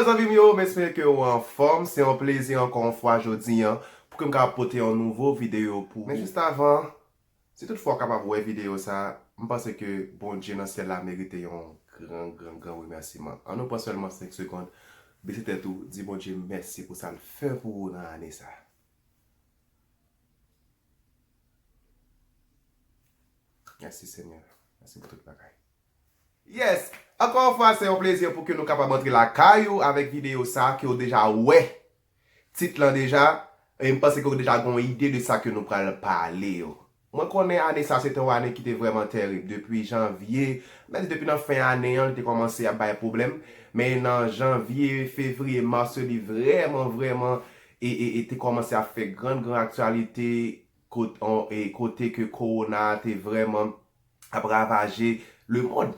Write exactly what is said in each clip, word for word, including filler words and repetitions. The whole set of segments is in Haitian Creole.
Zanmi m yo, m espere ke w anfòm. Se yon plezi ankò yon fwa jodi an pou ke m kapab pote yon nouvo videyo pou ou. Men jis avan, si toutfwa w kapab wè videyo sa, m panse ke Bondye nan syèl la merite yon gran, gran, gran remèsiman. Ann nou pran sèlman senk segonn, bese tèt ou, di Bondye mèsi pou sa l fè pou ou nan ane sa. Mèsi Senyè. Mèsi pou tout bagay. Yes! Ankò yon fwa, se yon plezi pou ke nou kapab antre lakay ou avèk videyo sa ke w deja wè tit lan deja, e m panse ke w deja gen yon ide de sa ke nou pral pale yo. Mwen konnen ane sa se te yon ane ki te vrèman tèrib. Depi janvye, m ta di depi nan fen ane an, li te kòmanse ap bay pwoblèm. Men nan janvye, fevriye, mas yo, li vrèman, vrèman, e, e, e te kòmanse ap fè grann, grann aktyalite kot-, on, e kote ke kowona a te vrèman ap ravaje lemonn.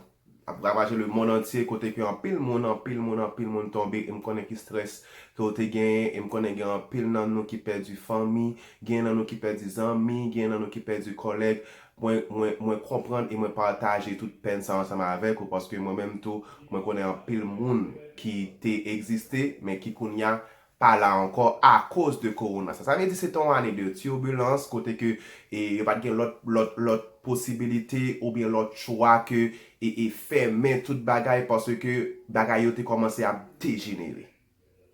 Ap ravaje lemonn antye, kote ke anpil moun, anpil moun, anpil moun tonbe. E m konnen ki strès ke w te genyen. E m konnen gen anpil nan nou ki pèdi fanmi, gen nan nou ki pèdi zanmi, gen nan nou ki pèdi kòlèg. Mwen, mwen, mwen konprann e mwen pataje tout pèn sa ansanm avèk ou, paske mwen menm tou, mwen konnen anpil moun ki te egziste, men ki kounye a pa la ankò akoz de kowona sa. Sa vle di se te yon ane de tibilans, kote ke, e, yo pa t gen lòt, lòt, lòt posibilite oubyen lòt chwa ke, e, e fèmen tout bagay, paske bagay yo te kòmanse ap dejenere.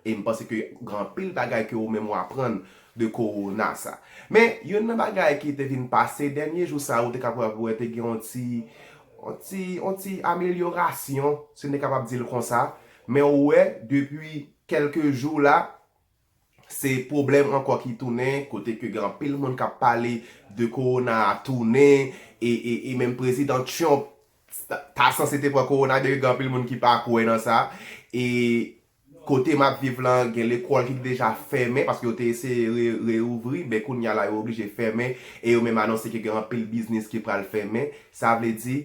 E m panse ke gen anpil bagay ke ou menm ou aprann de kowona sa. Men, youn nan bagay ki te vin pase dènye jou sa, ou te kapab wè te gen yon ti, yon ti, yon ti amelyorasyon, si n te kapab di l konsa. Men ou wè, depi kèlke jou la, se pwoblèm ankò ki tounen, kote ke gen anpil moun k ap pale de kowona a tounen, e, e, e menm prezidan Trump ta, ta sanse te pran kowona, byen ke gen anpil moun ki pa kwè nan sa. E kote m ap viv lan, gen lekòl ki deja fèmen, paske yo te eseye re-, reouvri, men kounye a la, yo oblije fèmen, e yo menm anonse ke gen anpil biznis ki pral fèmen. Sa vle di,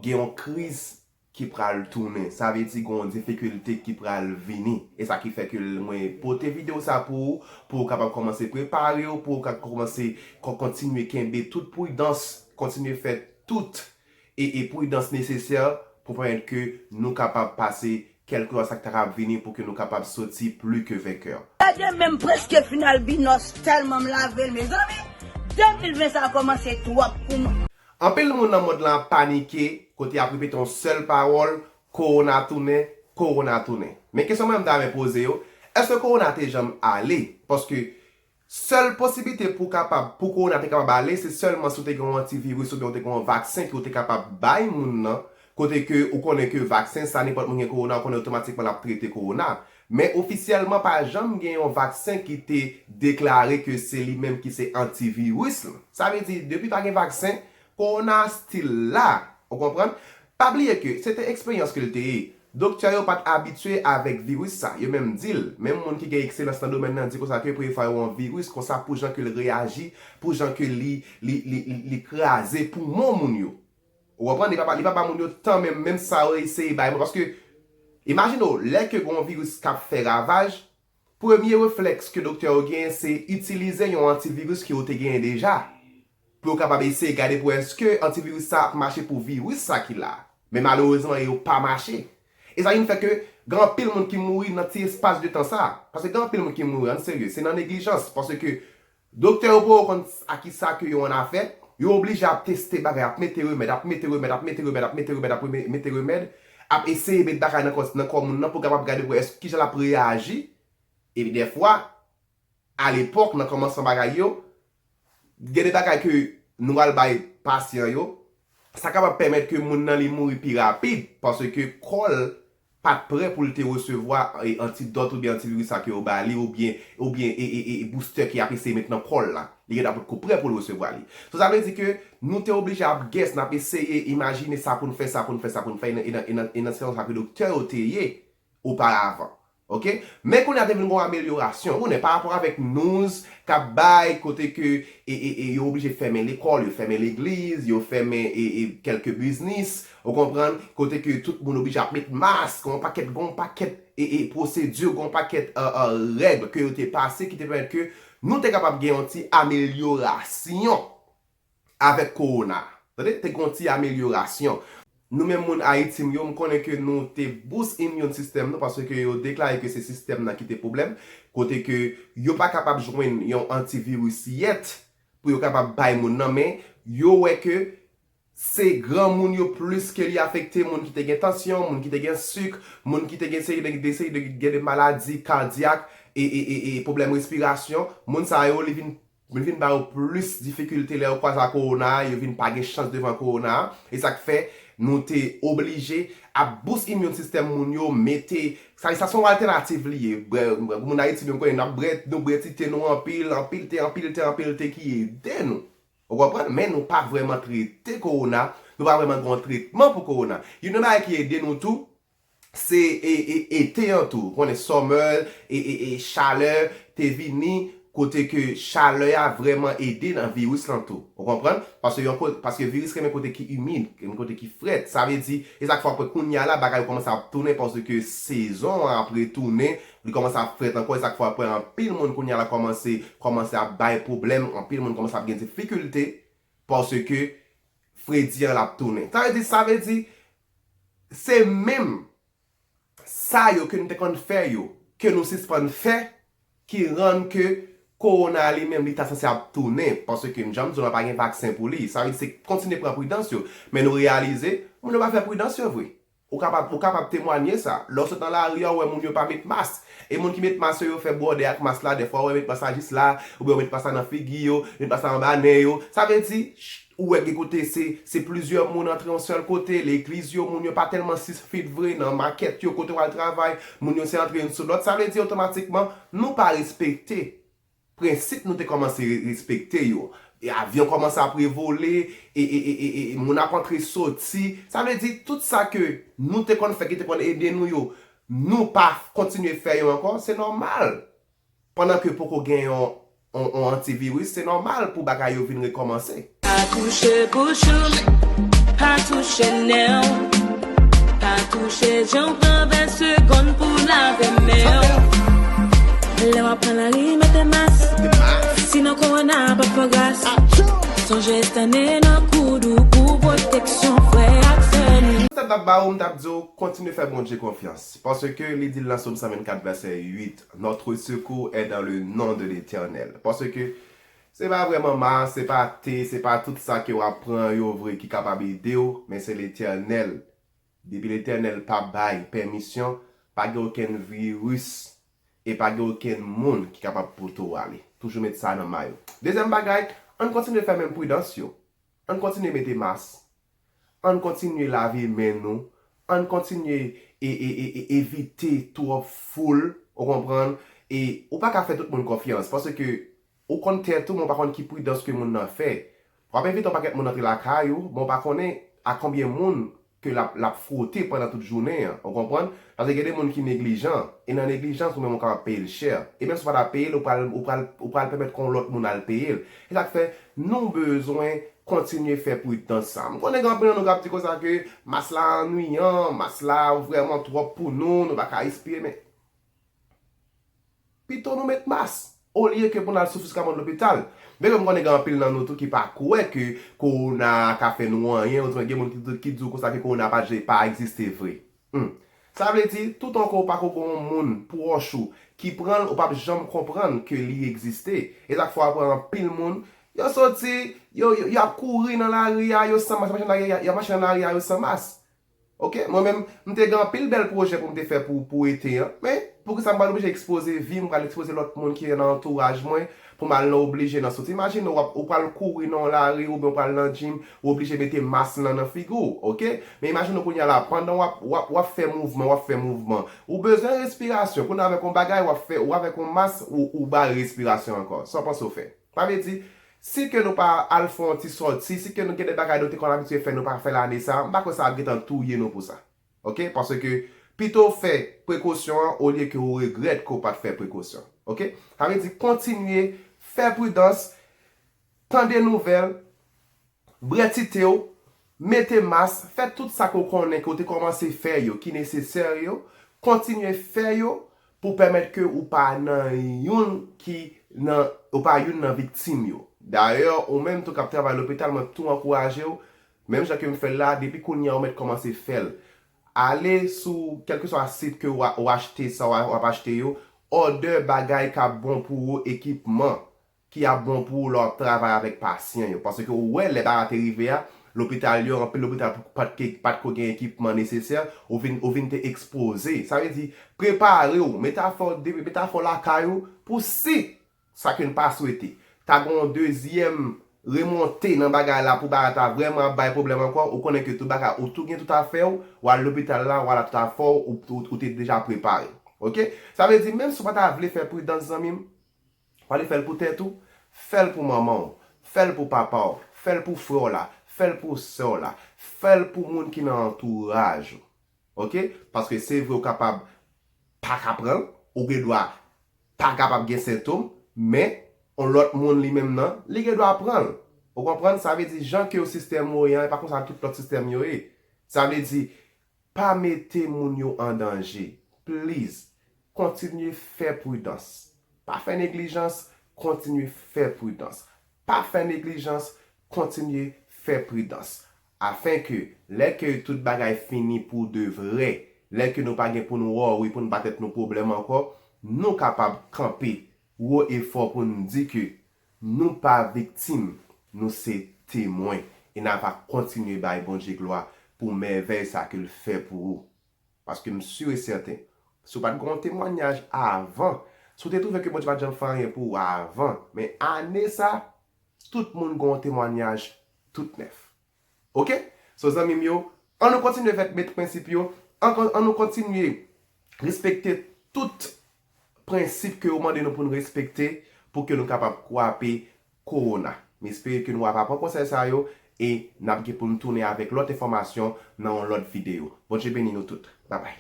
gen yon kriz ki pral tounen. Sa vle di gen yon difikilte ki pral vini. E sa ki fè ke l-, mwen pote videyo sa pou ou, pou ou kapab kòmanse prepare w, pou ou ka kòmanse kon-, kontinye kenbe tout pridans, kontinye fè tout e, e pridans nesesè pou pèmèt ke nou kapab pase kèlkeswa sa k ta kab vini pou ke nou kapab soti pli ke venkè. Gade menm preske final Binòs tèlman m lave l, mezanmi. De mil ven sa a kòmanse twòp pou mwen. Anpil moun nan mond lan ap panike, kote y ap repete yon sèl pawòl, kowona tounen, kowona tounen. Men kesyon mwen m ta renmen poze yo, èske kowona te janm ale? Paske sèl posiblite pou kapab, pou kowona te kapab ale, se sèlman si w te gen yon antiviris oubyen w te gen yon vaksen ke w te kapab bay moun nan, kote ke ou konnen ke vaksen sa, nenpòt moun gen kowona, ou konnen otomatikman l ap trete kowona. Men ofisyèlman, pa janm gen yon vaksen ki te deklare ke se li menm ki se antiviris lan. Sa vle di, depi pa gen vaksen, kowona a still la. Ou konprann? Pa bliye ke se te eksperyans ke l te ye. Doktè yo pa t abitye avèk viris sa. Yo menm di l, menm moun ki gen ekselans nan domèn nan di konsa ke premye fwa yo wè yon viris konsa, pou jan ke l reyaji, pou jan ke li, li, li, li, li kraze poumon moun yo. Ou konprann? Li pa ba, li pa ba moun yo tan menm, menm sa yo eseye bay moun. Paske, imajine w, lè ke gen yon viris k ap fè ravaj, premye reflèks ke doktè yo genyen se itilize yon antiviris ke yo te genyen deja. Pou yo kapab eseye gade pou èske antiviris sa ap mache pou viris sa ki la. Men malerezman, yo pa mache. E sa vin fè ke gen anpil moun ki mouri nan ti espas de tan sa. Paske gen anpil moun ki mouri, ann serye, se nan neglijans. Paske doktè yo poko konn a kisa ke yo annafè, yo oblije ap teste bagay, ap mete remèd, ap mete remèd, ap mete remèd, ap mete remèd, ap mete remèd, ap eseye met bagay nan kò, nan kò moun nan pou kapab gade pou èske kijan l ap reyaji. Epi dèfwa, alepòk, nan kòmansman bagay yo, gen de bagay ke nou al bay pasyan yo, sa kapab pèmèt ke moun nan li mouri pi rapid, paske kò l pa t prè pou l te resevwa, e, antidòt oubyen antiviris sa ke yo ba li, oubyen, oubyen, e, e, e, e boustè ke y ap eseye met nan kò l la. Li gentan potko prè pou l resevwa li. So, sa vle di ke nou te oblije ap guess, n ap eseye imajine sa pou n fè, sa pou n fè, sa pou n fè, e nan, e nan, e nan, e nan sans sa ke doktè yo te ye oparavan. Oke? Men kounye a te vin gen yon amelyorasyon. Ou konnen, pa rapò avèk news k ap bay, kote ke, e, e, e, yo oblije fèmen lekòl, yo fèmen legliz, yo fèmen, e, e, kèlke biznis, ou konprann, kote ke tout moun oblije ap met mask, yon pakèt, yon pakèt, e, e, pwosedi, yon pakèt, e, e, règ ke yo te pase ki te pèmèt ke nou te kapab gen yon ti amelyorasyon avèk kowona. Tande, te gen yon ti amelyorasyon. Nou menm moun Ayiti m yo, m konnen ke nou te bous immune system nou, paske yo deklare ke se sistèm nan ki te pwoblèm, kote ke yo pa kapab jwenn yon antiviris yèt pou yo kapab bay moun nan, men yo wè ke se granmoun yo plis ke li afekte, moun ki te gen tansyon, moun ki te gen sik, moun ki te gen seri de, de seri de, gen de maladi kadyak e, e, e, e pwoblèm respirasyon, moun sa yo, li vin, li vin ba yo plis difikilte lè yo kwaze ak kowona a, yo vin pa gen chans devan kowona a. E sa k fè nou te oblije ap bous immune system moun yo, mete, sa, sa se yon altènativ li ye. Bwè, moun Ayiti, nou konnen, n ap bwè, nou bwè ti te nou anpil, anpil te, anpil te, anpil te ki ede nou. Ou konprann? Men nou pa vrèman trete kowona, nou pa vrèman gen yon tretman pou kowona. Youn nan bagay ki ede nou tou, se e, e, ete an tou. Ou konnen summer, e, e, e chalè te vini, kote ke chalè a vrèman ede nan viris lan tou. Ou konprann? Paske yon ko-, paske viris renmen kote ki imid, renmen kote ki frèt. Sa vle di, e sa k fè w ap wè kounye a la, bagay yo kòmanse ap tounen, paske sezon an ap retounen, li kòmanse ap frèt ankò, e sa k fè w ap wè anpil moun kounye a la kòmanse, kòmanse ap bay pwoblèm, anpil moun kòmanse ap gen difikilte, paske fredi an l ap tounen. Sa vle di, sa vle di, se menm sa yo ke nou te konn fè yo, ke nou sispann fè, ki rann ke kowona a li menm, li ta sanse ap tounen, paske m jan m di w la, pa gen vaksen pou li. Sa vle di, se kontinye pran pridans yo. Men nou reyalize, moun yo pa fè pridans yo vre. Ou kapab, ou kapab temwanye sa. Lè w sot nan lari a, ou wè moun yo pa met mas. E moun ki met mas yo, yo fè bwòdè ak mas la. Dèfwa, ou wè met mas la jis la, oubyen yo met mas la nan figi yo, met mas la anba nen yo. Sa vle di, ch-, ou wè gen kote se, se plizyè moun antre yon sèl kote, legliz yo, moun yo pa tèlman sis fit vre, nan makèt yo, kote w al travay, moun yo se antre youn sou lòt. Sa vle di, otomatikman, nou pa respekte prensip nou te kòmanse re-, respekte yo. E avyon kòmanse ap revole, e, e, e, e, e moun ap antre soti. Sa vle di, tout sa ke nou te konn fè, ki te konn ede nou yo, nou pa kontinye fè yo ankò, se nòmal. Pandan ke poko gen yon, yon, yon antiviris, se nòmal pou bagay yo vin rekòmanse. Pa touche bouch ou, pa touche nen w, pa touche jan w pran ven segonn pou lave men w. Lè w ap pran lari, mete mas. Sinon kowona p ap fè w gras. Sonje estène nan koud ou pou pwoteksyon frè ak sè nou. Sa m t ap ba ou, m t ap di w, kontinye fè Bondye konfyans. Paske li di l nan Sòm san vennkat, vèsè uit, Notre secours est dans le nom de l'Éternel. Paske se pa vrèman mas, se pa te, se pa tout sa ke w ap pran yo vre ki kapab ede w, men se Letènèl. Depi Letènèl pa bay pèmisyon, pa gen okenn viris e pa gen okenn moun ki kapab pote w ale. Toujou met sa nan may ou. Dezyèm bagay, ann kontinye fè menm pridans yo. Ann kontinye mete mas. Ann kontinye lave men nou. Ann kontinye e, e, e, e, evite twòp foul. Ou konprann? E ou pa ka fè tout moun konfyans. Paske ou konn tèt ou, men w pa konn ki pridans ke moun nan fè. W ap envite yon pakèt moun antre lakay ou, men w pa konnen a konbyen moun ke l ap, l ap fwote pandan tout jounen an. Ou konprann? Paske gen de moun ki neglijan. E nan neglijans, ou menm ou kapab peye l chè. E menm si w pa ta peye l, ou pral, ou pral, ou pral pèmèt ke yon lòt moun al peye l. E sa k fè, nou bezwen kontinye fè pridans sa. M konnen gen anpil nan nou k ap di konsa ke mas la annuiyan, mas la vrèman twòp pou nou, nou pa ka respire, men pito nou met mas, olye ke pou n al soufri sou kamòd lopital. Byenke m konnen gen anpil nan nou tou ki pa kwè ke kowona a ka fè nou anyen, oubyen gen moun ki, ki di w konsa ke kowona pa, pa egziste vre. Hmm. Sa vle di, toutan ke w pa ko gen yon moun pwòch ou ki pran l, ou p ap janm konprann ke li egziste. E sa k fè w ap wè anpil moun, yo soti, yo, yo, y ap kouri nan lari a, yo san mas, y ap mache nan lari a, y ap mache nan lari a, yo san mas. Oke? Mwen menm, m te gen anpil bèl pwojè pou m te fè pou, pou ete an. Men, poukisa m pral oblije ekspoze vi m, m pral ekspoze lòt moun ki nan antouraj mwen, pou m al nan oblije nan soti. Imajine w, w ap, ou pral kouri nan yon lari, oubyen w pral nan gym, ou oblije mete mas lan nan figi w, oke? Men imajine w kounye a la, pandan w ap, w ap, w ap fè mouvman, w ap fè mouvman. Ou bezwen respirasyon. Kounye a avèk yon bagay, w ap fè, ou avèk yon mas, ou, ou ba respirasyon ankò. Sa w panse w fè? Sa vle di, si ke nou pa al fè yon ti sòti, si ke nou gen de bagay nou te konn abitye fè, nou pa fè l ane sa, m pa kwè sa ap gentan touye nou pou sa. Oke? Paske pito w fè prekosyon an olye ke ou regrèt ke w pa t fè prekosyon. Oke? Sa vle di kontinye fè pridans, tande nouvèl, bwè ti te w, mete mas, fè tout sa ke w konnen ke w te kòmanse fè yo, ki nesesè yo, kontinye fè yo pou pèmèt ke ou pa nan youn ki nan, ou pa youn nan viktim yo. Dayè, ou menm tou k ap travay lopital, mwen tou ankouraje w, Menm jan ke m fè l la, depi kounye a ou mèt kòmanse fè l. Ale sou kèlkeswa sit ke w a- w achte sa w a- w ap achte yo, òdè bagay k ap bon pou ou, ekipman ki ap bon pou ou lè w ap travay avèk pasyan yo. Paske ou wè lè bagay te rive a, lopital yo, anpil lopital pa t ke- pa t ko gen ekipman nesesè, ou vin, ou vin te ekspoze. Sa vle di, prepare w, mete afè w de- mete afè w lakay ou pou si sa ke n pa swete, ta gen yon dezyèm remonte nan bagay la pou bagay ta vrèman ap bay pwoblèm ankò, ou konnen ke tout bagay, ou tou gen tout afè w, w al lopital la, w al ak tout afè w, ou, ou, ou te deja prepare. Oke? Sa vle di, menm si w pa ta vle fè pridans, zanmi m, w ale fè l pou tèt ou, fè l pou manman w, fè l pou papa w, fè l pou frè w la, fè l pou sè w la, fè l pou moun ki nan antouraj ou. Oke? Paske se vre ou kapab pa ka pran l, ou gen dwa pa kapab gen sentòm, men yon lòt moun li menm nan, li gen dwa pran l. Ou konprann? Sa vle di, jan ke sistèm ou ye an, e pa konsa tout lòt sistèm yo ye. Sa vle di, pa mete moun yo an danje. Please, kontinye fè pridans. Pa fè neglijans, kontinye fè pridans. Pa fè neglijans, kontinye fè pridans. Afenke, lè ke tout bagay fini pou de vrè, lè ke nou pa gen pou n worry, pou n ba tèt nou pwoblèm ankò, nou kapab kanpe wo e fò pou n di ke nou pa viktim, nou se temwen. E n a va kontinye bay Bondye glwa pou mèvèy sa ke l fè pou ou. Paske m si e sèten, si w pa t gen yon temwayaj avan, si w te twouve ke Bondye pa t janm fè anyen pou ou avan, men ane sa, tout moun gen yon temwayaj tout nèf. Oke? So, zanmi m yo, an nou kontinye fè met prensip yo, an, an nou kontinye respekte tout prensip ke yo mande nou pou n respekte pou ke nou kapab kwape kowona. M espere ke nou ap aprann konsèy sa yo e n ap gen pou n tounen avèk lòt enfòmasyon nan yon lòt videyo. Bondye beni nou tout. Babay.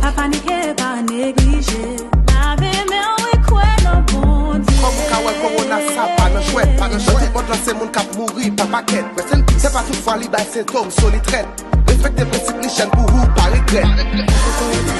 Pa panike, pa neglije. Lave men w e kwè nan Bondye. Kòm ou ka wè, kowona sa pa nan jwèt. Pa nan jwèt. Nan tout mond lan, se moun k ap mouri pa pakèt. Rest in peace. Se pa tout fwa li bay sentòm, so li trèt. Respekte prensip lijyèn pou ou pa regrèt.